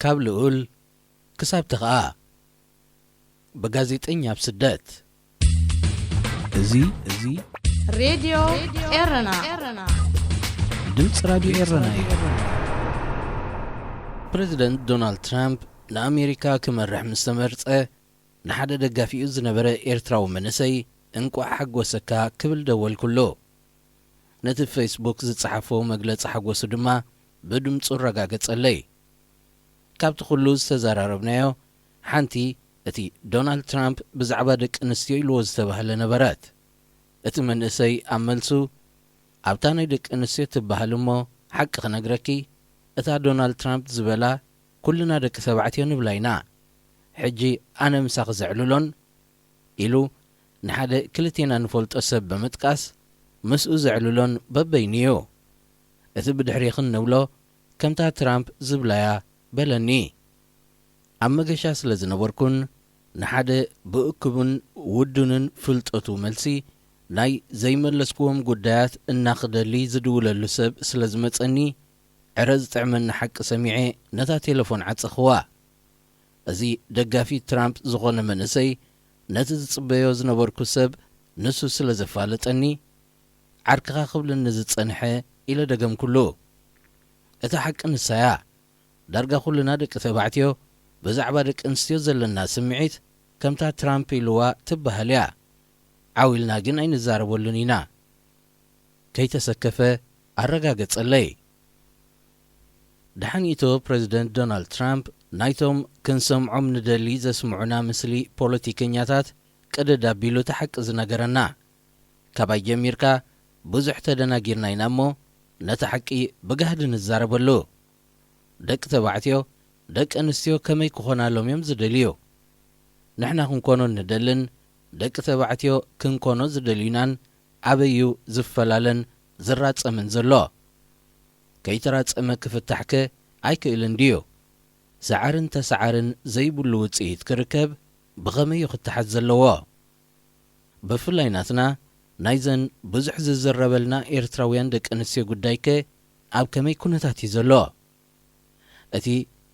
ካብ ልኡል ክሳብ ተኸኣ ብጋዜጠኛ ኣብ ስደት። እዚ እዚ ሬድዮ ኤረና። ድምፂ ራድዮ ኤረና እዩ። ፕሬዚደንት ዶናልድ ትራምፕ ንኣሜሪካ ክመርሕ ምስ ተመርፀ፣ ንሓደ ደጋፊኡ ዝነበረ ኤርትራዊ መንእሰይ እንቋዕ ሓጎሰካ ክብል ደወልኩሉ። ነቲ ፌስቡክ ዝጸሓፎ መግለጺ ሓጎሱ ድማ ብድምጹ ኣረጋገጸለይ። ካብቲ ኩሉ ዝተዘራረብናዮ፣ ሓንቲ እቲ ዶናልድ ትራምፕ ብዛዕባ ደቂ ኣንስትዮ ኢልዎ ዝተባህለ ነበረት። እቲ መንእሰይ ኣብ መልሱ፣ ኣብታ ናይ ደቂ ኣንስትዮ ትበሃል እሞ፣ ሓቂ ክነግረኪ፣ እታ ዶናልድ ትራምፕ ዝበላ ኩልና ደቂ ተባዕትዮ ንብላ ኢና። ሕጂ ኣነ ምሳኺ ዘዕልሎን ኢሉ ንሓደ ክልቴና ንፈልጦ ሰብ ብምጥቃስ፣ ምስኡ ዘዕልሎን በበይኑ እዩ። እቲ ብድሕሪኽን ንብሎ ከምታ ትራምፕ ዝብላያ በለኒ። ኣብ መገሻ ስለ ዝነበርኩን ንሓደ ብእኩብን ውዱንን ፍልጠቱ መልሲ ናይ ዘይመለስክዎም ጉዳያት እናኽደሊ ዝድውለሉ ሰብ ስለ ዝመጸኒ፣ ዕረ ዝጥዕመኒ ሓቂ ሰሚዐ ነታ ቴለፎን ዓጸኽዋ። እዚ ደጋፊ ትራምፕ ዝኾነ መንእሰይ ነቲ ዝጽበዮ ዝነበርኩ ሰብ ንሱ ስለ ዘፋለጠኒ፣ ዓርክኻ ክብለኒ ዝጸንሐ ኢለ ደገምኩሉ። እታ ሓቂ ንሳያ። ዳርጋ ኩልና ደቂ ተባዕትዮ ብዛዕባ ደቂ ኣንስትዮ ዘለና ስምዒት ከምታ ትራምፕ ኢልዋ ትበሃል እያ። ዓው ኢልና ግን ኣይንዛረበሉን ኢና። ከይተሰከፈ ኣረጋገጸለይ። ደሓን ኢቶ ፕረዚደንት ዶናልድ ትራምፕ ናይቶም ክንሰምዖም ንደሊ ዘስምዑና ምስሊ ፖለቲከኛታት ቅድድ ኣቢሉ እቲ ሓቂ ዝነገረና። ካባይ ጀሚርካ ብዙሕ ተደናጊርና ኢና እሞ ነቲ ሓቂ ብጋህዲ ንዛረበሉ። ደቂ ተባዕትዮ ደቂ ኣንስትዮ ከመይ ክኾናሎም እዮም ዝደልዩ? ንሕና ክንኮኖ ንደልን ደቂ ተባዕትዮ ክንኮኖ ዝደልዩናን ኣበይ እዩ ዝፈላለን ዝራጸምን ዘሎ? ከይተራጸመ ክፍታሕከ ኣይክእልን ድዩ? ሰዓርን ተሰዓርን ዘይብሉ ውጽኢት ክርከብ ብኸመይ እዩ ክተሓዝ ዘለዎ? ብፍላይ ናትና ናይዘን ብዙሕ ዝዝረበልና ኤርትራውያን ደቂ ኣንስትዮ ጉዳይከ ኣብ ከመይ ኩነታት እዩ ዘሎ? እቲ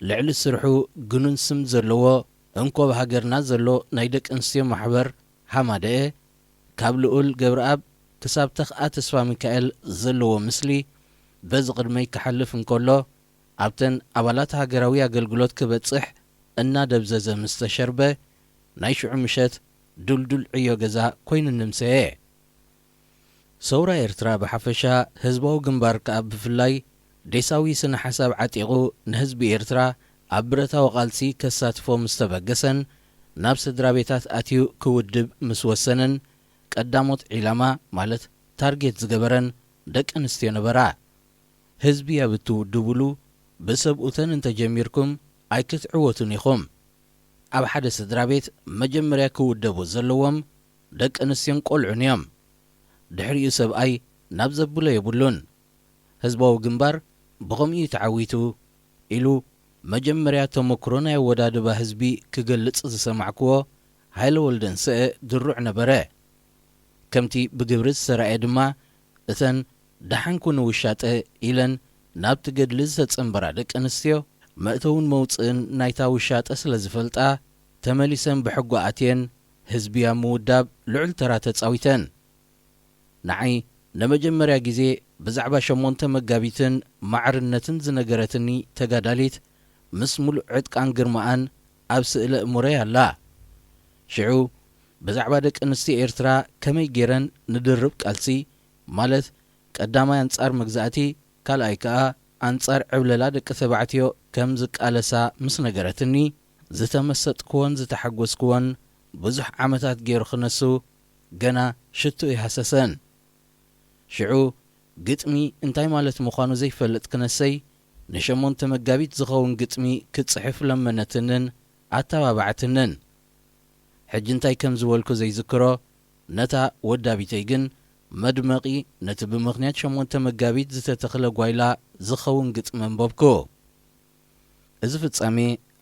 ልዕሊ ስርሑ ግኑን ስም ዘለዎ እንኮ ኣብ ሃገርና ዘሎ ናይ ደቂ ኣንስትዮ ማሕበር ሃማደኤ፣ ካብ ልኡል ገብረኣብ ክሳብ ተኽኣ ተስፋ ሚካኤል ዘለዎ ምስሊ በዚ ቅድመይ ክሓልፍ እንከሎ፣ ኣብተን ኣባላት ሃገራዊ ኣገልግሎት ክበጽሕ እናደብዘዘ ምስ ተሸርበ፣ ናይ ሽዑ ምሸት ዱልዱል ዕዮ ገዛ ኮይኑ ንምሰየ። ሰውራ ኤርትራ ብሓፈሻ፣ ህዝባዊ ግንባር ከኣ ብፍላይ፣ ዴሳዊ ስነ ሓሳብ ዓጢቑ ንህዝቢ ኤርትራ ኣብ ብረታዊ ቃልሲ ከሳትፎ ምስ ተበገሰን፣ ናብ ስድራ ቤታት ኣትዩ ክውድብ ምስ ወሰነን፣ ቀዳሞት ዒላማ ማለት ታርጌት ዝገበረን ደቂ ኣንስትዮ ነበራ። ህዝቢ ኣብ እትውድብሉ ብሰብኡተን እንተጀሚርኩም ኣይክትዕወቱን ኢኹም። ኣብ ሓደ ስድራ ቤት መጀመርያ ክውደቡ ዘለዎም ደቂ ኣንስትዮን ቆልዑን እዮም። ድሕሪኡ ሰብኣይ ናብ ዘብሎ የብሉን። ህዝባዊ ግንባር ብኸምኡ እዩ ተዓዊቱ ኢሉ መጀመርያ ተመክሮ ናይ ኣወዳድባ ህዝቢ ክገልጽ ዝሰማዕክዎ ሃይለ ወልደንሰኤ ድሩዕ ነበረ። ከምቲ ብግብሪ ዝተራእየ ድማ እተን ደሓን ኩኒ ውሻጠ ኢለን ናብቲ ገድሊ ዝተጸንበራ ደቂ ኣንስትዮ መእተውን መውጽእን ናይታ ውሻጠ ስለ ዝፈልጣ ተመሊሰን ብሕጓ ኣትየን ህዝቢ ኣብ ምውዳብ ልዑል ተራ ተጻዊተን። ንዓይ ንመጀመርያ ግዜ ብዛዕባ ሸሞንተ መጋቢትን ማዕርነትን ዝነገረትኒ ተጋዳሊት ምስ ሙሉእ ዕጥቃን ግርማኣን ኣብ ስእለ እሙረይ ኣላ። ሽዑ ብዛዕባ ደቂ ኣንስትዮ ኤርትራ ከመይ ገይረን ንድርብ ቃልሲ፣ ማለት ቀዳማይ ኣንጻር መግዛእቲ፣ ካልኣይ ከኣ ኣንጻር ዕብለላ ደቂ ተባዕትዮ ከም ዝቃለሳ ምስ ነገረትኒ፣ ዝተመሰጥክዎን ዝተሓጎስክዎን ብዙሕ ዓመታት ገይሩ ክነሱ ገና ሽቶ ይሃሰሰን። ሽዑ ግጥሚ እንታይ ማለት ምዃኑ ዘይፈልጥ ክነሰይ፣ ንሸሞንተ መጋቢት ዝኸውን ግጥሚ ክጽሕፍ ለመነትንን ኣተባባዕትንን። ሕጂ እንታይ ከም ዝበልኩ ዘይዝክሮ፣ ነታ ወዳቢተይ ግን መድመቒ ነቲ ብምኽንያት ሸሞንተ መጋቢት ዝተተኽለ ጓይላ ዝኸውን ግጥሚ ኣንበብኩ። እዚ ፍጻሜ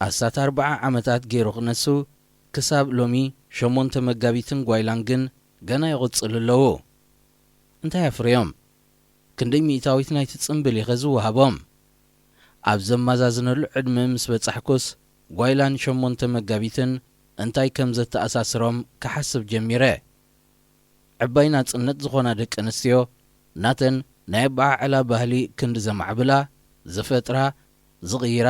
ኣስታት ኣርብዓ ዓመታት ገይሩ ክነሱ፣ ክሳብ ሎሚ ሸሞንተ መጋቢትን ጓይላን ግን ገና ይቕጽሉ ኣለዉ። እንታይ ኣፍርዮም? ክንደይ ሚእታዊት ናይቲ ጽምብል ኢኸ ዝወሃቦም? ኣብ ዘመዛዝነሉ ዕድመ ምስ በጻሕኩስ፣ ጓይላን ሸሞንተ መጋቢትን እንታይ ከም ዘተኣሳስሮም ክሓስብ ጀሚረ። ዕባይ ናጽነት ዝኾና ደቂ ኣንስትዮ፣ ናተን ናይ ኣበዓዕላ ባህሊ ክንዲ ዘማዕብላ፣ ዝፈጥራ፣ ዝቕይራ፣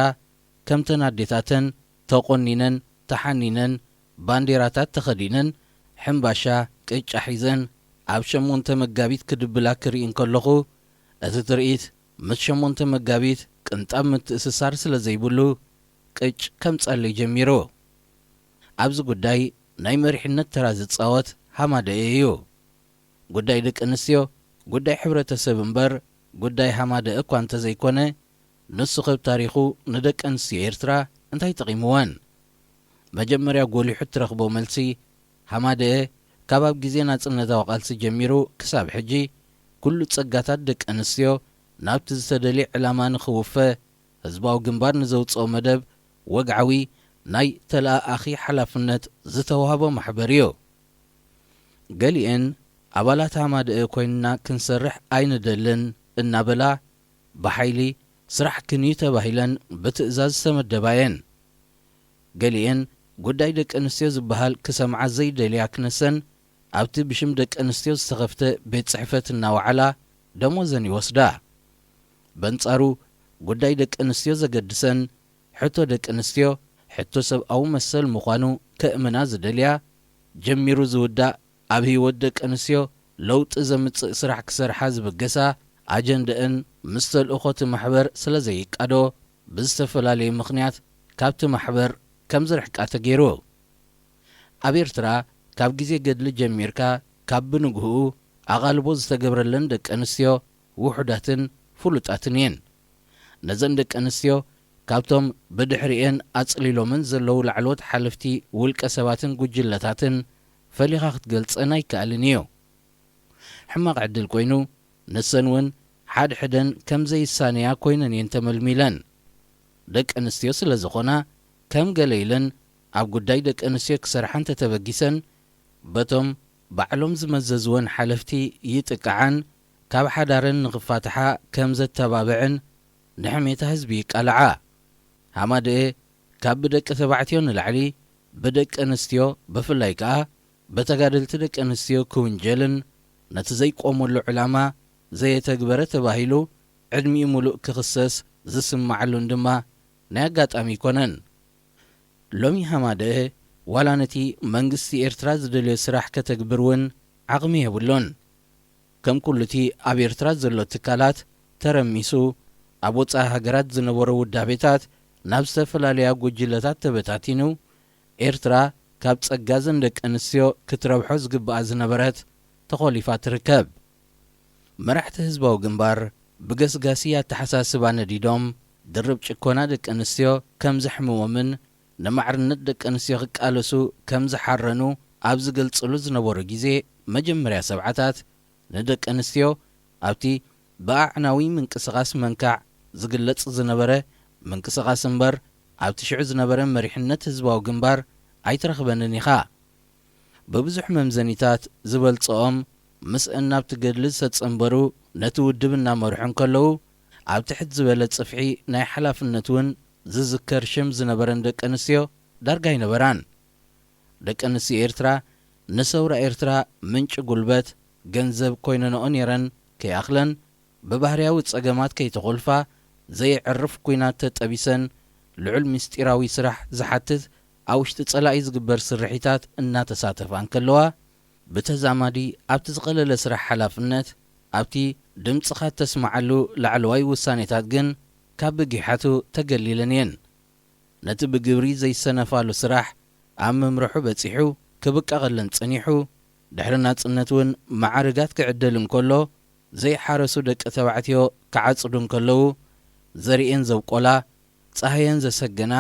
ከምተን ኣዴታተን ተቖኒነን፣ ተሓኒነን፣ ባንዴራታት ተኸዲነን፣ ሕምባሻ፣ ቅጫ ሒዘን፣ ኣብ ሸሞንተ መጋቢት ክድብላ ክርኢ እንከለኹ፣ እቲ ትርኢት ምስ ሸሞንተ መጋቢት ቅንጣብ ምትእስሳር ስለ ዘይብሉ፣ ቅጭ ከምጸለይ ጀሚሩ። ኣብዚ ጉዳይ ናይ መሪሕነት ተራ ዝጻወት ሃማደኤ እዩ። ጉዳይ ደቂ ኣንስትዮ ጉዳይ ሕብረተሰብ እምበር፣ ጉዳይ ሃማደኤ እኳ እንተዘይኮነ፣ ንሱ ከብ ታሪኹ ንደቂ ኣንስትዮ ኤርትራ እንታይ ጠቒምወን? መጀመርያ ጎሊሑ እትረኽቦ መልሲ፣ ሃማደኤ ካብ ኣብ ግዜ ናጽነታዊ ቃልሲ ጀሚሩ ክሳብ ሕጂ፣ ኩሉ ጸጋታት ደቂ ኣንስትዮ ናብቲ ዝተደልየ ዕላማ ንኽውፈ፣ ህዝባዊ ግንባር ንዘውጽኦ መደብ ወግዓዊ ናይ ተለኣኣኺ ሓላፍነት ዝተዋህቦ ማሕበር እዩ። ገሊኤን ኣባላት ሃማደኤ ኮይንና ክንሰርሕ ኣይንደልን እናበላ፣ ብሓይሊ ስራሕ ክንዩ ተባሂለን ብትእዛዝ ዝተመደባ እየን። ገሊኤን ጉዳይ ደቂ ኣንስትዮ ዝበሃል ክሰምዓ ዘይደልያ ክነሰን፣ ኣብቲ ብሽም ደቂ ኣንስትዮ ዝተኸፍተ ቤት ጽሕፈት እናወዓላ ደሞዘን ይወስዳ። በንጻሩ፣ ጉዳይ ደቂ ኣንስትዮ ዘገድሰን፣ ሕቶ ደቂ ኣንስትዮ፣ ሕቶ ሰብኣዊ መሰል ምዃኑ ከእምና ዝደልያ፣ ጀሚሩ ዝውዳእ፣ ኣብ ህይወት ደቂ ኣንስትዮ ለውጢ ዘምጽእ ስራሕ ክሰርሓ ዝብገሳ፣ ኣጀንደአን ምስ ተልእኾ እቲ ማሕበር ስለ ዘይቃዶ፣ ብዝተፈላለየ ምኽንያት ካብቲ ማሕበር ከም ዝርሕቃ ተገይሩ። ኣብ ኤርትራ፣ ካብ ግዜ ገድሊ ጀሚርካ፣ ካብ ብንግህኡ ኣቓልቦ ዝተገብረለን ደቂ ኣንስትዮ ውሑዳትን ፍሉጣትን እየን። ነዘን ደቂ ኣንስትዮ፣ ካብቶም ብድሕሪኤን ኣጽሊሎመን ዘለዉ ላዕለዎት ሓለፍቲ ውልቀ ሰባትን ጉጅለታትን ፈሊኻ ክትገልጸን ኣይከኣልን እዩ። ሕማቕ ዕድል ኮይኑ፣ ንሰን እውን ሓድሕደን ከም ዘይሳነያ ኮይነን እየን ተመልሚለን። ደቂ ኣንስትዮ ስለ ዝኾና፣ ከም ገለ ኢለን ኣብ ጉዳይ ደቂ ኣንስትዮ ክሰርሓ እንተተበጊሰን፣ በቶም ባዕሎም ዝመዘዝወን ሓለፍቲ ይጥቅዓን፣ ካብ ሓዳረን ንኽፋትሓ ከም ዘተባብዕን ንሕሜታ ህዝቢ ይቃልዓ። ሃማደኤ ካብ ብደቂ ተባዕትዮ ንላዕሊ ብደቂ ኣንስትዮ፣ ብፍላይ ከኣ ብተጋደልቲ ደቂ ኣንስትዮ ክውንጀልን ነቲ ዘይቆመሉ ዕላማ ዘየተግበረ ተባሂሉ ዕድሚኡ ምሉእ ክኽሰስ ዝስምዓሉን ድማ ናይ ኣጋጣሚ ኣይኮነን። ሎሚ ሃማደኤ ዋላ ነቲ መንግስቲ ኤርትራ ዝደልዮ ስራሕ ከተግብር እውን ዓቕሚ የብሉን። ከም ኩሉ እቲ ኣብ ኤርትራ ዘሎ ትካላት ተረሚሱ፣ ኣብ ወጻኢ ሃገራት ዝነበሮ ውዳቤታት ናብ ዝተፈላለያ ጉጅለታት ተበታቲኑ፣ ኤርትራ ካብ ጸጋ ዘን ደቂ ኣንስትዮ ክትረብሖ ዝግብኣ ዝነበረት ተኾሊፋ ትርከብ። መራሕቲ ህዝባዊ ግንባር ብገስጋሲ ኣተሓሳስባ ነዲዶም፣ ድርብ ጭኮና ደቂ ኣንስትዮ ከም ዘሕምሞምን ንማዕርነት ደቂ ኣንስትዮ ክቃለሱ ከም ዝሓረኑ ኣብ ዝገልጽሉ ዝነበሩ ግዜ፣ መጀመርያ ሰብዓታት ንደቂ ኣንስትዮ ኣብቲ ብኣዕናዊ ምንቅስቓስ መንካዕ ዝግለጽ ዝነበረ ምንቅስቓስ እምበር፣ ኣብቲ ሽዑ ዝነበረ መሪሕነት ህዝባዊ ግንባር ኣይትረኽበንን ኢኻ። ብብዙሕ መምዘኒታት ዝበልጽኦም፣ ምስአን ናብቲ ገድሊ ዝተጸንበሩ፣ ነቲ ውድብ እናመርሑ እንከለዉ፣ ኣብ ትሕት ዝበለ ጽፍሒ ናይ ሓላፍነት እውን ዝዝከር ሽም ዝነበረን ደቂ ኣንስትዮ ዳርጋ ኣይነበራን። ደቂ ኣንስትዮ ኤርትራ ንሰውራ ኤርትራ ምንጪ ጉልበት፣ ገንዘብ ኮይነንኦ ነይረን ከይኣኽለን፣ ብባህርያዊ ጸገማት ከይተኾልፋ፣ ዘየዕርፍ ኲናት ተጠቢሰን፣ ልዑል ምስጢራዊ ስራሕ ዝሓትት ኣብ ውሽጢ ጸላኢ ዝግበር ስርሒታት እናተሳተፋ እንከለዋ፣ ብተዛማዲ ኣብቲ ዝቐለለ ስራሕ ሓላፍነት፣ ኣብቲ ድምጽኻ እተስምዓሉ ላዕለዋይ ውሳኔታት ግን ካብ ብጊሓቱ ተገሊለን እየን። ነቲ ብግብሪ ዘይሰነፋሉ ስራሕ ኣብ ምምርሑ በጺሑ፣ ክብቀቐለን ጸኒሑ፣ ድሕሪ ናጽነት እውን መዓርጋት ክዕደል እንከሎ፣ ዘይሓረሱ ደቂ ተባዕትዮ ክዓጽዱ እንከለዉ፣ ዘርእየን ዘብቆላ፣ ጻህየን ዘሰገና፣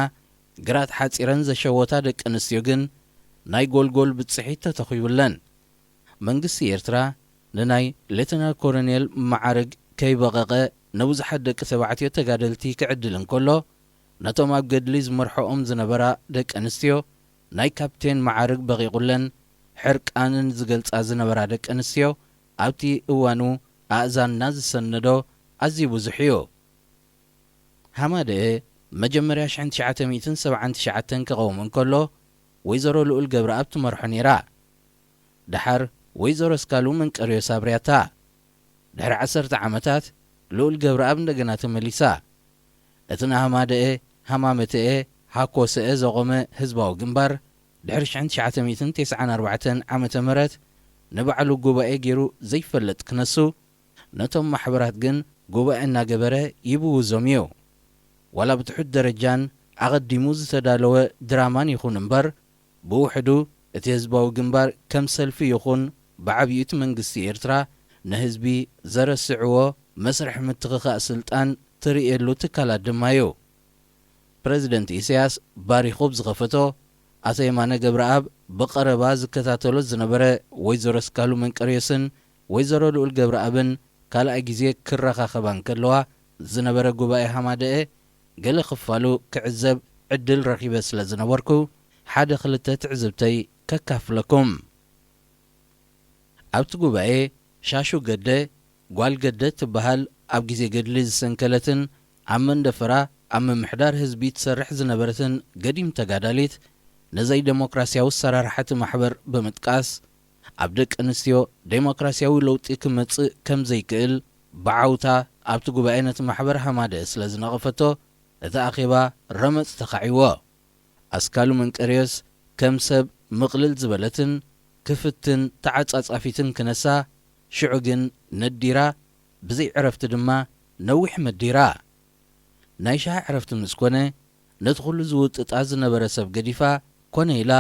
ግራት ሓጺረን ዘሸወታ ደቂ ኣንስትዮ ግን ናይ ጎልጎል ብጽሒት ተተኺቡለን። መንግስቲ ኤርትራ ንናይ ሌተናል ኮሎኔል መዓርግ ከይበቐቐ ንብዙሓት ደቂ ተባዕትዮ ተጋደልቲ ክዕድል እንከሎ፣ ነቶም ኣብ ገድሊ ዝመርሖኦም ዝነበራ ደቂ ኣንስትዮ ናይ ካፕቴን መዓርግ በቒቑለን ሕርቃንን ዝገልጻ ዝነበራ ደቂ ኣንስትዮ ኣብቲ እዋኑ ኣእዛንና ዝሰነዶ ኣዝዩ ብዙሕ እዩ። ሃማደኤ መጀመርያ ሽሕን ትሽዓተ ሚእትን ሰብዓን ትሽዓተን ክቐውም እንከሎ፣ ወይዘሮ ልኡል ገብረኣብ ትመርሖ ነይራ። ደሓር ወይዘሮ እስካሉ መንቀርዮስ ኣብርያታ። ድሕሪ ዓሰርተ ዓመታት ልኡል ገብረኣብ እንደገና ተመሊሳ። እቲ ንሃማደኤ፣ ሃማመተኤ፣ ሃኮሰኤ ዘቖመ ህዝባዊ ግንባር፣ ድሕሪ ሽሕን ትሽዓተ ሚእትን ተስዓን ኣርባዕተን ዓመተ ምህረት ንባዕሉ ጉባኤ ገይሩ ዘይፈልጥ ክነሱ፣ ነቶም ማሕበራት ግን ጉባኤ እናገበረ ይብውዞም እዩ። ዋላ ብትሑት ደረጃን ኣቐዲሙ ዝተዳለወ ድራማን ይኹን እምበር፣ ብውሕዱ እቲ ህዝባዊ ግንባር ከም ሰልፊ ይኹን ብዓብዩ እቲ መንግስቲ ኤርትራ ንህዝቢ ዘረስዕዎ መስርሕ ምትኽኻእ ስልጣን ትርእየሉ ትካላት ድማ እዩ። ፕረዚደንት ኢሳያስ ባሪኹ ብዝኸፈቶ፣ ኣቶ የማነ ገብረኣብ ብቐረባ ዝከታተሎ ዝነበረ፣ ወይዘሮ እስካሉ መንቀርዮስን ወይዘሮ ልኡል ገብረኣብን ካልኣይ ግዜ ክረኻኸባ እንከለዋ ዝነበረ ጉባኤ ሃማደኤ፣ ገለ ክፋሉ ክዕዘብ ዕድል ረኺበ ስለ ዝነበርኩ፣ ሓደ ክልተ ትዕዝብተይ ከካፍለኩም። ኣብቲ ጉባኤ፣ ሻሹ ገደ፣ ጓል ገደ እትበሃል፣ ኣብ ግዜ ገድሊ ዝሰንከለትን ኣብ መንደፈራ ኣብ ምምሕዳር ህዝቢ ትሰርሕ ዝነበረትን ገዲም ተጋዳሊት፣ ንዘይ ደሞክራስያዊ ኣሰራርሓ እቲ ማሕበር ብምጥቃስ፣ ኣብ ደቂ ኣንስትዮ ደሞክራስያዊ ለውጢ ክመጽእ ከም ዘይክእል ብዓውታ ኣብቲ ጉባኤ ነቲ ማሕበር ሃማደኤ ስለ ዝነቐፈቶ፣ እቲ ኣኼባ ረመጽ ተኻዒዎ። ኣስካሉ መንቀርዮስ ከም ሰብ ምቕልል ዝበለትን ክፍትን ተዓጻጻፊትን ክነሳ፣ ሽዑ ግን ነዲራ፣ ብዘይ ዕረፍቲ ድማ ነዊሕ መዲራ። ናይ ሻሂ ዕረፍቲ ምስ ኮነ፣ ነቲ ኩሉ ዝውጥጣ ዝነበረ ሰብ ገዲፋ፣ ኮነ ኢላ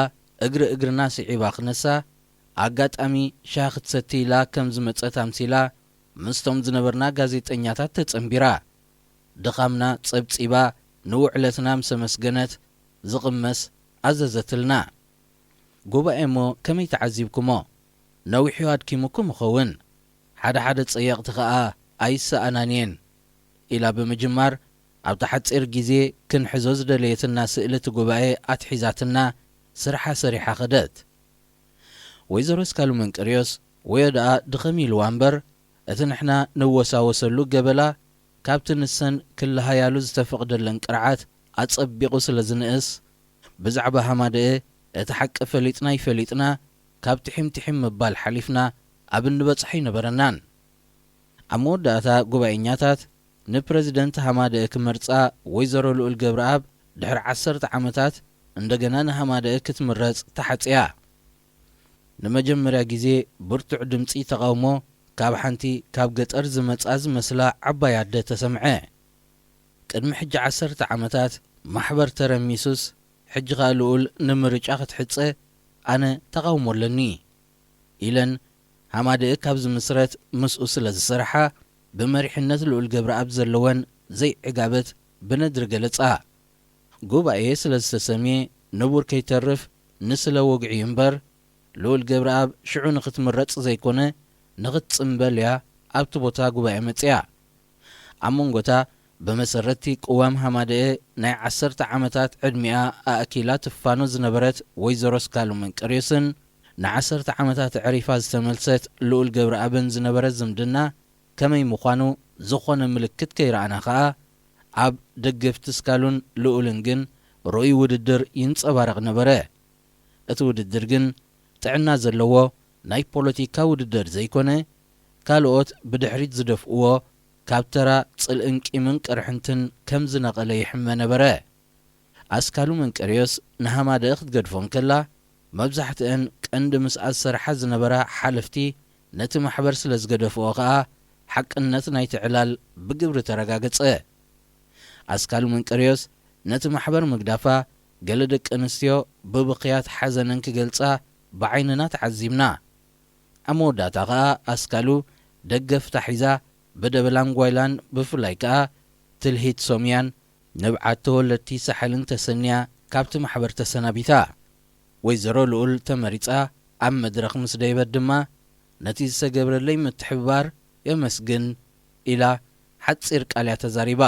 እግሪ እግርና ስዒባ ክነሳ፣ ኣጋጣሚ ሻሂ ክትሰቲ ኢላ ከም ዝመጸት ኣምሲላ፣ ምስቶም ዝነበርና ጋዜጠኛታት ተጸንቢራ። ድኻምና ጸብጺባ፣ ንውዕለትና ምስ ኣመስገነት፣ ዝቕመስ ኣዘዘትልና። ጉባኤ እሞ ከመይ ተዓዚብኩሞ? ነዊሕ እዩ ኣድኪሙኩም ይኸውን። ሓደ ሓደ ጸየቕቲ ኸኣ ኣይሰኣናን እየን፣ ኢላ ብምጅማር፣ ኣብታ ሓጺር ግዜ ክንሕዞ ዝደለየትና ስእሊ እቲ ጉባኤ ኣትሒዛትና፣ ስርሓ ሰሪሓ ኸደት። ወይዘሮ እስካሉ መንቀርዮስ ወዮ ደኣ ድኽም ኢልዋ እምበር፣ እቲ ንሕና ንወሳወሰሉ ገበላ፣ ካብቲ ንሰን ክለሃያሉ ዝተፈቕደለን ቅርዓት ኣጸቢቑ ስለ ዝንእስ፣ ብዛዕባ ሃማደኤ እቲ ሓቂ ፈሊጥና ኣይፈሊጥና፣ ካብ ትሒም ትሒም ምባል ሓሊፍና ኣብ እንበጽሖ ኣይነበረናን። ኣብ መወዳእታ ጉባኤኛታት ንፕረዚደንት ሃማደኤ ክመርጻ ወይዘሮ ልኡል ገብረኣብ ድሕሪ ዓሰርተ ዓመታት እንደገና ንሃማደኤ ክትምረጽ ተሓጽያ። ንመጀመርያ ግዜ ብርቱዕ ድምጺ ተቓውሞ ካብ ሓንቲ ካብ ገጠር ዝመጽኣ ዝመስላ ዓባይ ኣደ ተሰምዐ። ቅድሚ ሕጂ ዓሰርተ ዓመታት ማሕበር ተረሚሱስ፣ ሕጂ ኸኣ ልኡል ንምርጫ ክትሕጸ፣ ኣነ ተቓውሞ ኣለኒ ኢለን፣ ሃማደኤ ካብ ዝምስረት ምስኡ ስለ ዝሰርሓ፣ ብመሪሕነት ልኡል ገብረኣብ ዘለወን ዘይዕጋበት ብነድሪ ገለጻ። ጉባኤ ስለ ዝተሰምየ ንቡር ከይተርፍ ንስለ ወግዒ እምበር፣ ልኡል ገብረኣብ ሽዑ ንኽትምረጽ ዘይኮነ፣ ንኽትጽምበል እያ ኣብቲ ቦታ ጉባኤ መጺኣ። ኣብ መንጎታ፣ ብመሰረትቲ ቅዋም ሃማደኤ ናይ ዓሰርተ ዓመታት ዕድሚኣ ኣእኪላ ትፋኖ ዝነበረት ወይዘሮ ስካሉ መንቀርዮስን ንዓሰርተ ዓመታት ኣዕሪፋ ዝተመልሰት ልኡል ገብረኣብን ዝነበረ ዝምድና ከመይ ምዃኑ ዝኾነ ምልክት ከይረኣና ኸኣ፣ ኣብ ደገፍቲ ስካሉን ልኡልን ግን ርኡይ ውድድር ይንጸባረቕ ነበረ። እቲ ውድድር ግን ጥዕና ዘለዎ ናይ ፖለቲካ ውድድር ዘይኮነ፣ ካልኦት ብድሕሪት ዝደፍእዎ ካብ ተራ ጽልእን ቂምን ቅርሕንትን ከም ዝነቐለ ይሕመ ነበረ። ኣስካሉ መንቀርዮስ ንሃማደኤ ክትገድፎ እንከላ፣ መብዛሕትአን ቀንዲ ምስኣ ዝሰርሓ ዝነበራ ሓለፍቲ ነቲ ማሕበር ስለ ዝገደፍኦ ኸኣ፣ ሓቅነት ናይቲ ዕላል ብግብሪ ተረጋገጸ። ኣስካሉ መንቀርዮስ ነቲ ማሕበር ምግዳፋ፣ ገለ ደቂ ኣንስትዮ ብብኽያት ሓዘነን ክገልጻ ብዓይንና ተዓዚብና። ኣብ መወዳእታ ኸኣ ኣስካሉ ደገፍታ ሒዛ ብደበላን ጓይላን፣ ብፍላይ ከኣ ትልሂት ሶምያን ንብዓት ተወለድቲ ሳሕልን ተሰንያ ካብቲ ማሕበር ተሰናቢታ። ወይዘሮ ልኡል ተመሪጻ ኣብ መድረኽ ምስ ደየበት ድማ፣ ነቲ ዝተገብረለይ ምትሕብባር የመስግን ኢላ ሓጺር ቃል እያ ተዛሪባ።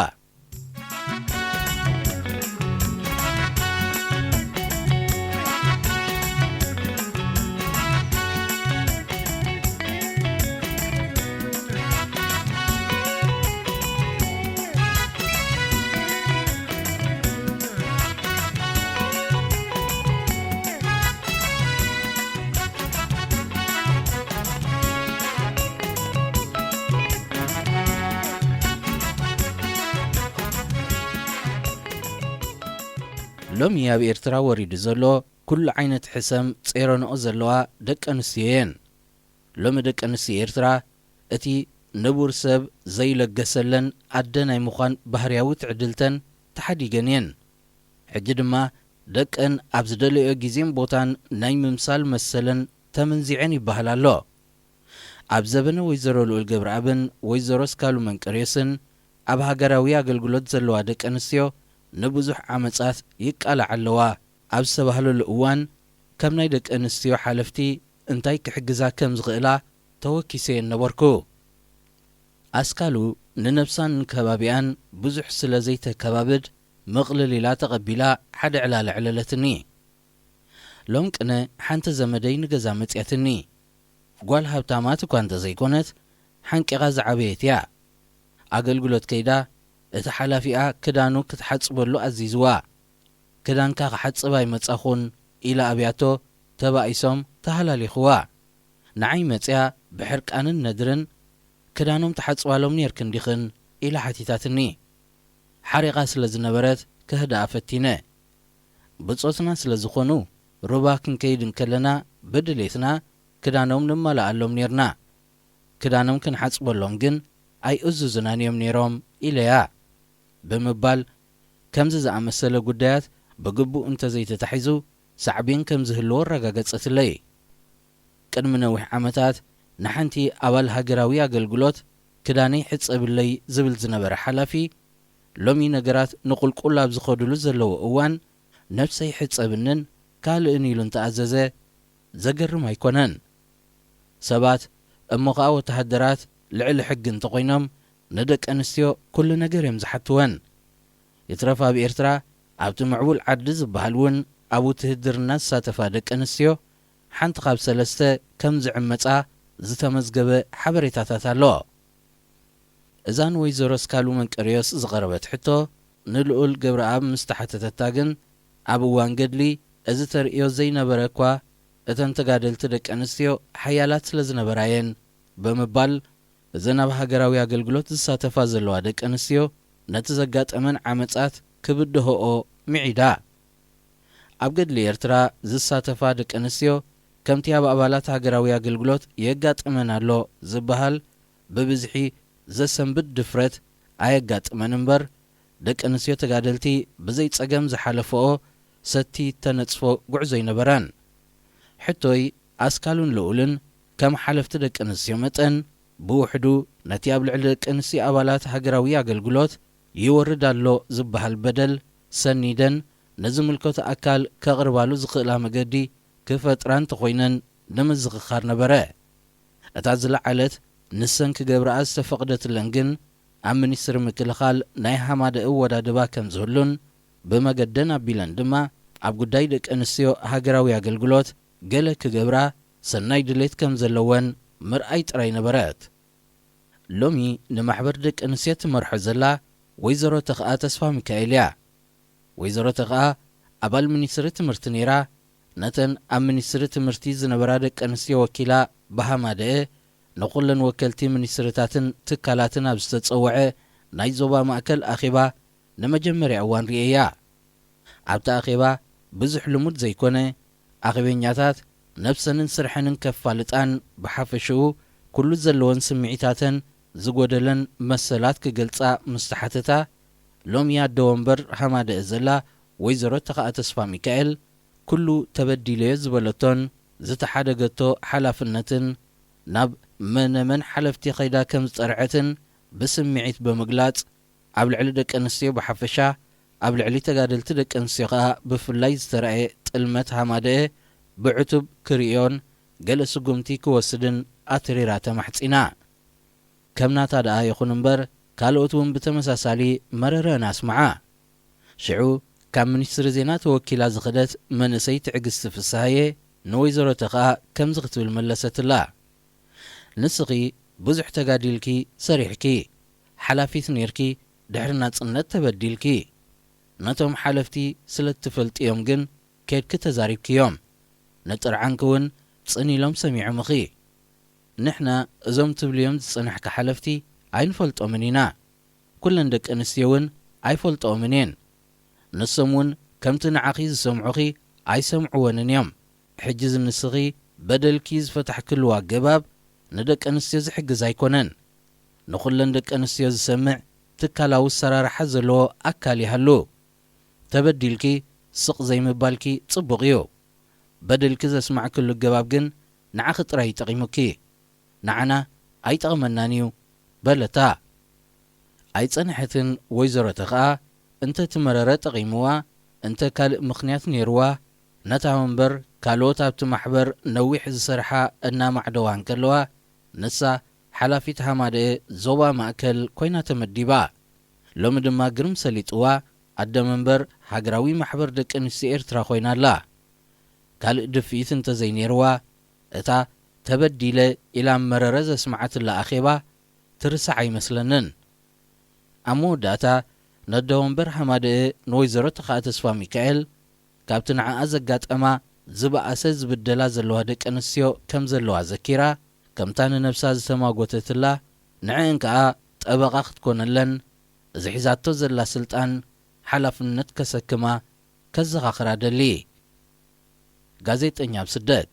ሎሚ ኣብ ኤርትራ ወሪዱ ዘሎ ኩሉ ዓይነት ሕሰም ጼረንኦ ዘለዋ ደቂ ኣንስትዮ እየን። ሎሚ ደቂ ኣንስትዮ ኤርትራ እቲ ንቡር ሰብ ዘይለገሰለን ኣደ ናይ ምዃን ባህርያዊ ትዕድልተን ተሓዲገን እየን። ሕጂ ድማ ደቀን ኣብ ዝደለዮ ግዜን ቦታን ናይ ምምሳል መሰለን ተመንዚዐን ይበሃል ኣሎ። ኣብ ዘበነ ወይዘሮ ልኡል ገብረኣብን ወይዘሮ ስካሉ መንቀርዮስን ኣብ ሃገራዊ ኣገልግሎት ዘለዋ ደቂ ኣንስትዮ ንብዙሕ ዓመጻት ይቃልዓ ኣለዋ ኣብ ዝተባህለሉ እዋን፣ ከም ናይ ደቂ ኣንስትዮ ሓለፍቲ እንታይ ክሕግዛ ከም ዝኽእላ ተወኪሰ እየ ነበርኩ። ኣስካሉ ንነብሳን ንከባቢኣን ብዙሕ ስለ ዘይተከባብድ፣ ምቕልል ኢላ ተቐቢላ ሓደ ዕላል ኣዕለለትኒ። ሎም ቅነ ሓንቲ ዘመደይ ንገዛ መጽያትኒ። ጓል ሃብታማት እኳ እንተዘይኮነት፣ ሓንቂቓ ዝዓበየት እያ። ኣገልግሎት ከይዳ፣ እቲ ሓላፊኣ ክዳኑ ክትሓጽበሉ ኣዚዝዋ። "ክዳንካ ክሓጽብ ኣይመጻኹን" ኢላ ኣብያቶ፣ ተባኢሶም ተሃላሊኽዋ። ንዓይ መጽያ ብሕርቃንን ነድርን፣ "ክዳኖም ትሓጽባሎም ኔርክን ዲኽን?" ኢላ ሓቲታትኒ። ሓሪቓ ስለ ዝነበረት ከህድኣ ፈቲነ። ብጾትና ስለ ዝኾኑ፣ ሩባ ክንከይድ እንከለና ብድሌትና ክዳኖም ንመልኣሎም ኔርና። ክዳኖም ክንሓጽበሎም ግን ኣይእዙዙናን እዮም ኔሮም ኢለያ። ብምባል ከምዚ ዝኣመሰለ ጉዳያት ብግቡእ እንተዘይተታሒዙ ሳዕቤን ከም ዝህልዎ ኣረጋገጸትለይ። ቅድሚ ነዊሕ ዓመታት ንሓንቲ ኣባል ሃገራዊ ኣገልግሎት "ክዳነይ ሕጸብለይ" ዝብል ዝነበረ ሓላፊ፣ ሎሚ ነገራት ንቑልቁል ኣብ ዝኸዱሉ ዘለዎ እዋን፣ "ነብሰይ ሕጸብንን ካልእን" ኢሉ እንተኣዘዘ ዘገርም ኣይኮነን። ሰባት እሞ ኸኣ ወተሃደራት ልዕሊ ሕጊ እንተኾይኖም፣ ንደቂ ኣንስትዮ ኩሉ ነገር እዮም ዝሓትወን። ይትረፍ ኣብ ኤርትራ፣ ኣብቲ ምዕቡል ዓዲ ዝበሃል እውን ኣብ ውትህድርና ዝሳተፋ ደቂ ኣንስትዮ ሓንቲ ካብ ሰለስተ ከም ዝዕመጻ ዝተመዝገበ ሓበሬታታት ኣሎ። እዛ ንወይዘሮ ስካሉ መንቀርዮስ ዝቐረበት ሕቶ ንልኡል ገብረኣብ ምስ ተሓተተታ ግን፣ ኣብ እዋን ገድሊ እዚ ተርእዮ ዘይነበረ እኳ፣ እተን ተጋደልቲ ደቂ ኣንስትዮ ሓያላት ስለ ዝነበራ እየን ብምባል፣ እዘን ኣብ ሃገራዊ ኣገልግሎት ዝሳተፋ ዘለዋ ደቂ ኣንስትዮ ነቲ ዘጋጠመን ዓመጻት ክብድሆኦ ምዒዳ። ኣብ ገድሊ ኤርትራ ዝሳተፋ ደቂ ኣንስትዮ፣ ከምቲ ኣብ ኣባላት ሃገራዊ ኣገልግሎት የጋጥመን ኣሎ ዝበሃል ብብዝሒ ዘሰንብድ ድፍረት ኣየጋጥመን እምበር፣ ደቂ ኣንስትዮ ተጋደልቲ ብዘይ ጸገም ዝሓለፈኦ ሰቲ ተነጽፎ ጉዕዞ ኣይነበራን። ሕቶይ፣ ኣስካሉን ልኡልን ከም ሓለፍቲ ደቂ ኣንስትዮ መጠን፣ ብውሕዱ ነቲ ኣብ ልዕሊ ደቂ ኣንስትዮ ኣባላት ሃገራዊ ኣገልግሎት ይወርድ ኣሎ ዝበሃል በደል ሰኒደን ንዝምልከቶ ኣካል ከቕርባሉ ዝኽእላ መገዲ ክፈጥራ እንተኾይነን ንምዝኽኻር ነበረ። እታ ዝለዓለት ንሰን ክገብርኣ ዝተፈቕደትለን ግን፣ ኣብ ሚኒስትሪ ምክልኻል ናይ ሃማደ እወዳድባ ከም ዝህሉን፣ ብመገደን ኣቢለን ድማ ኣብ ጉዳይ ደቂ ኣንስትዮ ሃገራዊ ኣገልግሎት ገለ ክገብራ ሰናይ ድሌት ከም ዘለወን ምርኣይ ጥራይ ነበረት። ሎሚ ንማሕበር ደቂ ኣንስትዮ ትመርሖ ዘላ ወይዘሮ ተኽኣ ተስፋ ሚካኤል እያ። ወይዘሮ ተኽኣ ኣባል ሚኒስትሪ ትምህርቲ ነይራ። ነተን ኣብ ሚኒስትሪ ትምህርቲ ዝነበራ ደቂ ኣንስትዮ ወኪላ ብሃማደአ ንኹለን ወከልቲ ሚኒስትርታትን ትካላትን ኣብ ዝተጸውዐ ናይ ዞባ ማእከል ኣኼባ ንመጀመርያ እዋን ርእየያ። ኣብቲ ኣኼባ ብዙሕ ልሙድ ዘይኮነ፣ ኣኼበኛታት ነብሰንን ስርሐንን ከፋልጣን ብሓፈሽኡ ኩሉ ዘለወን ስምዒታተን ዝጎደለን መሰላት ክገልጻ ምስ ተሓተታ፣ ሎሚ ኣደ ወንበር ሃማደአ ዘላ ወይዘሮ ተኽኣ ተስፋ ሚካኤል፣ ኩሉ ተበዲለዮ ዝበለቶን ዝተሓደገቶ ሓላፍነትን ናብ መነመን ሓለፍቲ ከይዳ ከም ዝጸርዐትን ብስምዒት ብምግላጽ፣ ኣብ ልዕሊ ደቂ ኣንስትዮ ብሓፈሻ፣ ኣብ ልዕሊ ተጋደልቲ ደቂ ኣንስትዮ ከኣ ብፍላይ ዝተራእየ ጥልመት ሃማደአ ብዕቱብ ክርእዮን ገለ ስጉምቲ ክወስድን ኣትሪራ ተማሕጺና። ከም ናታ ደኣ ይኹን እምበር፣ ካልኦት እውን ብተመሳሳሊ መረረን ኣስምዓ። ሽዑ፣ ካብ ሚኒስትሪ ዜና ተወኪላ ዝኸደት መንእሰይ ትዕግስቲ ፍስሃየ ንወይዘሮ ተኽኣ ከምዚ ክትብል መለሰትላ። ንስኺ ብዙሕ ተጋዲልኪ፣ ሰሪሕኪ፣ ሓላፊት ኔርኪ፣ ድሕሪ ናጽነት ተበዲልኪ። ነቶም ሓለፍቲ ስለ እትፈልጥዮም ግን ኬድኪ ተዛሪብክዮም። ንጥርዓንኪ እውን ጽን ኢሎም ሰሚዖምኺ። ንሕና እዞም ትብልዮም ዝጸናሕኪ ሓለፍቲ ኣይንፈልጦምን ኢና። ኩለን ደቂ ኣንስትዮ እውን ኣይፈልጥኦምን እየን። ንሶም እውን ከምቲ ንዓኺ ዝሰምዑኺ ኣይሰምዕወንን እዮም። ሕጂ ዝንስኺ በደልኪ ዝፈታሕክሉ ኣገባብ ንደቂ ኣንስትዮ ዝሕግዝ ኣይኮነን። ንኹለን ደቂ ኣንስትዮ ዝሰምዕ ትካላዊ ኣሰራርሓ ዘለዎ ኣካል ይሃሉ። ተበዲልኪ ስቕ ዘይምባልኪ ጽቡቕ እዩ። በደልኪ ዘስማዕክሉ ኣገባብ ግን ንዓኺ ጥራይ ይጠቒሙኪ፣ ንዓና ኣይጠቕመናን እዩ በለታ። ኣይጸንሐትን። ወይዘሮተ ኸኣ እንተ ትመረረ ጠቒምዋ፣ እንተ ካልእ ምኽንያት ነይርዋ፣ ነታ ወንበር ካልኦት ኣብቲ ማሕበር ነዊሕ ዝሰርሓ እናማዕደዋ እንከለዋ፣ ንሳ ሓላፊት ሃማደኤ ዞባ ማእከል ኮይና ተመዲባ። ሎሚ ድማ ግርም ሰሊጥዋ ኣደ መንበር ሃገራዊ ማሕበር ደቂ ኣንስትዮ ኤርትራ ኮይና ኣላ። ካልእ ድፍኢት እንተዘይነይርዋ፣ እታ ተበዲለ ኢላ መረረ ዘስምዓትላ ኣኼባ ትርሳዕ ኣይመስለንን። ኣብ መወዳእታ ነደ ወንበር ሃማደኤ ንወይዘሮ ተኻእ ተስፋ ሚካኤል ካብቲ ንዓኣ ዘጋጠማ ዝበኣሰ ዝብደላ ዘለዋ ደቂ ኣንስትዮ ከም ዘለዋ ዘኪራ፣ ከምታ ንነብሳ ዝተማጎተትላ ንዕእን ከኣ ጠበቓ ክትኮነለን፣ እዚ ሒዛቶ ዘላ ስልጣን ሓላፍነት ከሰክማ ከዘኻኽራ ደሊ። ጋዜጠኛ ኣብ ስደት።